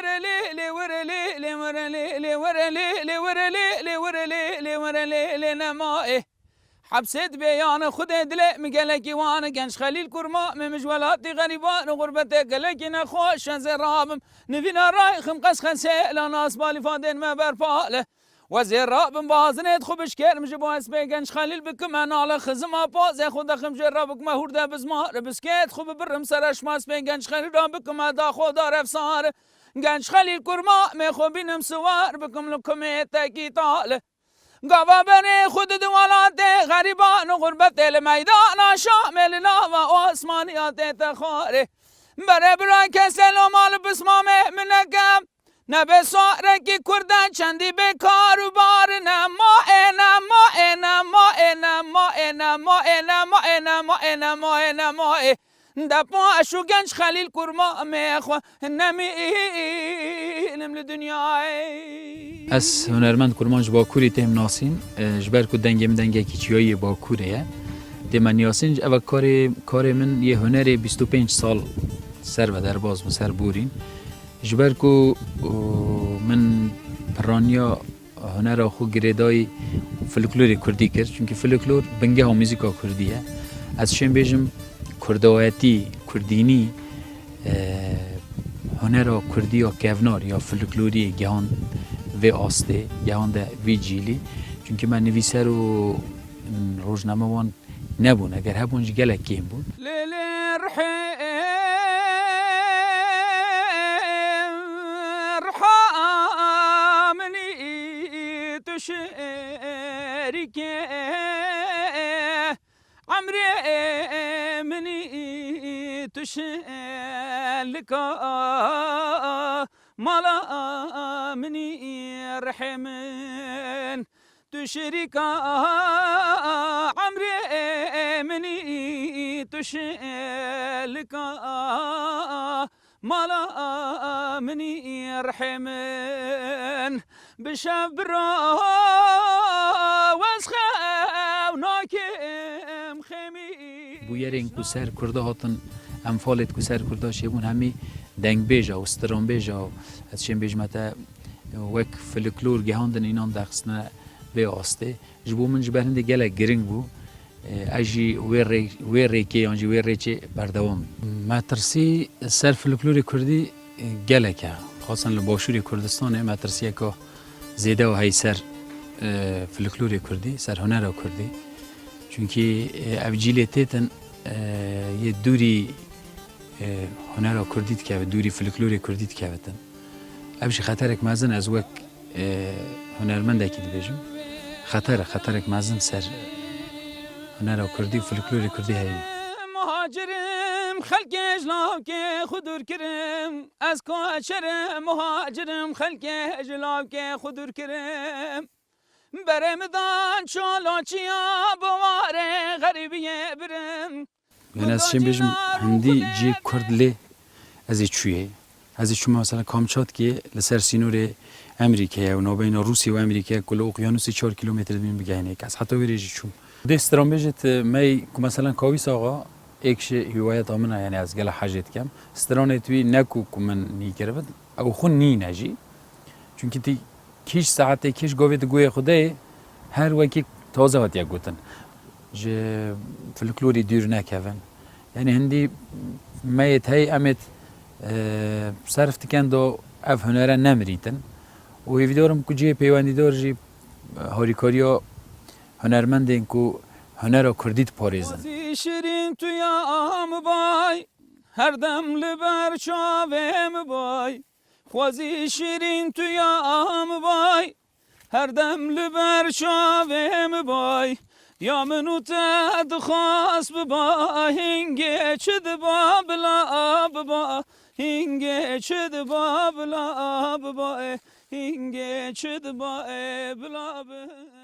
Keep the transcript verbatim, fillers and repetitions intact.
Lê, lê, were, lê, lê, were, lê, lê, were, lê, lê, were, lê, lê, were, lê, lê, were, lê, lê, nema, ê. Hepsê dibê yanê Xwedê dilê min gelekî wan e. Genç Xelîl Kurma, me min ji welatî xerîban û xurbetê gelekî nexweş e, zê rabim. Nivîna rayxim qes xesê, la nas balî fadên me berpale. We zê rabim bazinêt xwe bişkêrim ji bo ez pê Genç Xelîl bikime nale xizim a pozê xwe dexim jê re bikime hûrde bizmar. Biskêt xwe bibirim sere şima ez pê Genç Xelîl re bikime da xwe da refsar. Genç Xelîl Kurma mê xwe bînim siwar bikim li kumê tekî tale. Gava berê xwe didi welatê xerîban û xurbetê li meydana Şamê li nava Osmaniya tête xwarê. Berê bira kesê loma li pismamê min neke. Nebe sarekî Kurd e çendî bê kar û bar in, ema ê, nema ê, nema ê, nema ê, nema ê, nema ê, nema ê, nema ê, nema ê. Depo eşû genç Xelîl Kurma mê xwe nemînim li dinyayê. Ez hunermend Kurman ji Bakurê têm nasîn, e, ji ber ku dengê min dengekî çiyayî yê Bakurê ye. Tême niyasîn, ev karê, karê min yê hunerê bîst û pênc sal ser ve derbas bû, ser borîn. Ji ber ku, û, min piraniya hunera xwe girêdayî folklorê kurdî kir. Çunkî folklor bingeha muzîka kurdî ye. Ez şên bêjim kurdawetî, kurdînî, e, hunera kurdî ya kevnar ya folklorî gehand vê astê, gehande vî cîlî. Çunkî me nivîser û, m, rojnamewan nebûn, eger hebûn jî gelek kêm bûn. Lê lê rihê, riha minî tu şerîkê, emrê minî tu şelika mala minî rihê min. Tu şirîka emrê min î, tu şilika mala min î, rihê min bi şev bi rawez xew nakim xêmî. Bûyerên ku ser Kurda hatin, enfalêt ku ser Kurda çêbûn, hemî dengbêja û stranbêja, ez şên bêjime te, wek folklor gehandin, înan derxistine vê astê. Ji bo min ji ber hindê gelek giring bû. Ez jî wê rê-, wê rêkê yan jî wê rêçê berdewam bim. Metirsî ser folklorê kurdî gelek e. Xasen li Başûrê Kurdistanê metirsiyeka zêde heye ser, e, folklorê kurdî, ser hunera kurdî. Çunkî, e, ev cîlê têtin, e, yê dûrî, e, hunera kurdî dikeve, dûrî folklorê kurdî dikevitin. Ev jî xeterek mezin ez wek, e, hunermendekî dibêjim. Xeter e, xeterek mezin ser hunera kurdî û folklorê kurdî heye. Muhacirim, xelkê ji lavkê xwe dûr kirim. Ez koçerim, muhacirim, xelkê ji lavkê xwe dûr kirim. Berê min dan çalaçiya bawarê xerîbiyê birim. Yani ez şên bêjim, hindî cihê Kurd lê ez ê çûyê. Ez ê çûme mesela Kamçatkê li ser sînorê Amerîkayê û navbeyna Rûsya û Amerîkayê ku li oqyanusê çar kîlometre dibîn bigehînê. Ez heta wê rê jî çûm. Dê stranbêjê ti mey ku mesela Kawîs Axa êk ji hîwayeta min e, yani ez gela hejê dikem. Stranê tu wî ne ku, ku min nî kiribin, ew xwe nîne jî. Çunkî ti kîj saetê, kîj govê di guhê xwe de ye, her wekî taze hatiye gotin. Ji folklorî dûr nekevin. Yani hindî me yê heye em ê, e, serf dikin do ev hunere nemirîtin. Û hêvîdar im ku cihê peywendîdar jî, e, harîkariya hunermendên ku hunera kurdî diparêzin. Xwezî şirîn tu ya min bay, her dem li ber çavê min bay. Xwezî şirîn tu ya min bay, her dem li ber çavê min bay. Ya min û te dixwaz biba, hingê çi diba bila biba, hingê çi diba bila biba, ê, hingê çi diba, ê, bila biba.